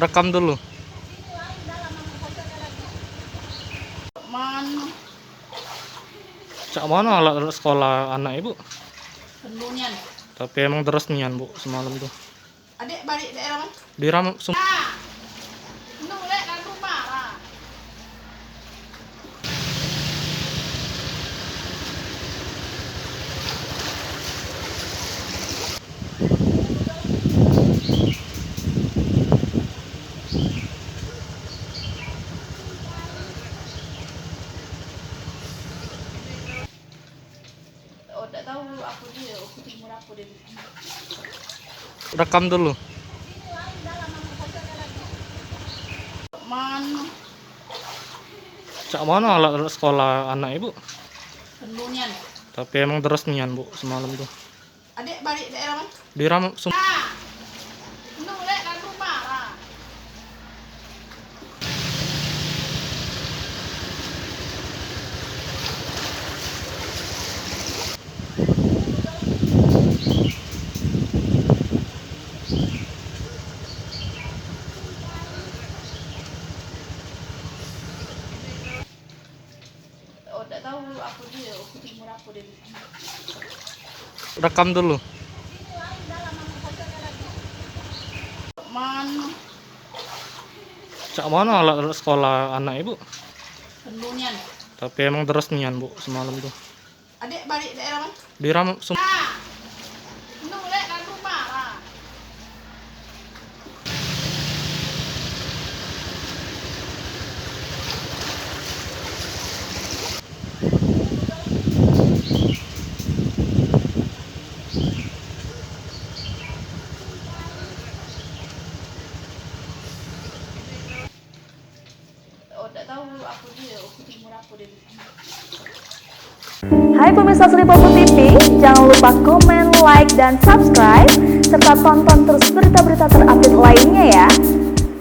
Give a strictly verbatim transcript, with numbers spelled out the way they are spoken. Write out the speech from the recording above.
Rekam dulu. Mano? Cak mano alat sekolah anak ibu? Penuh nian. Tapi emang deras nian, Bu, semalam tuh. Adek balik daerah mana? Di Ram-, Sum- Ah! Penuh lek kan rumah lah. Oh, dak tahu aku dia, aku timur aku dia. Rekam dulu. Mano? Cak mano alat sekolah anak ibu? Penuh nian. Tapi emang deras nian, Bu, semalam tuh. Adek balik daerah mana? Di Ram-, Sum- Ah! Penuh lek kan rumah lah. Oh, dak tahu aku dia, aku timur aku dia. Rekam dulu. Mano? Cak mano alat sekolah anak ibu? Penuh nian. Tapi emang deras nian, Bu, semalam tuh. Adek balik daerah mana? Di Ram-, Sum- Ah! Penuh lek kan rumah lah. Oh, dak tahu aku dia, aku timur aku dia. Hai pemirsa Sri Popo T V, jangan lupa komen, like, dan subscribe, serta tonton terus berita-berita terupdate lainnya ya.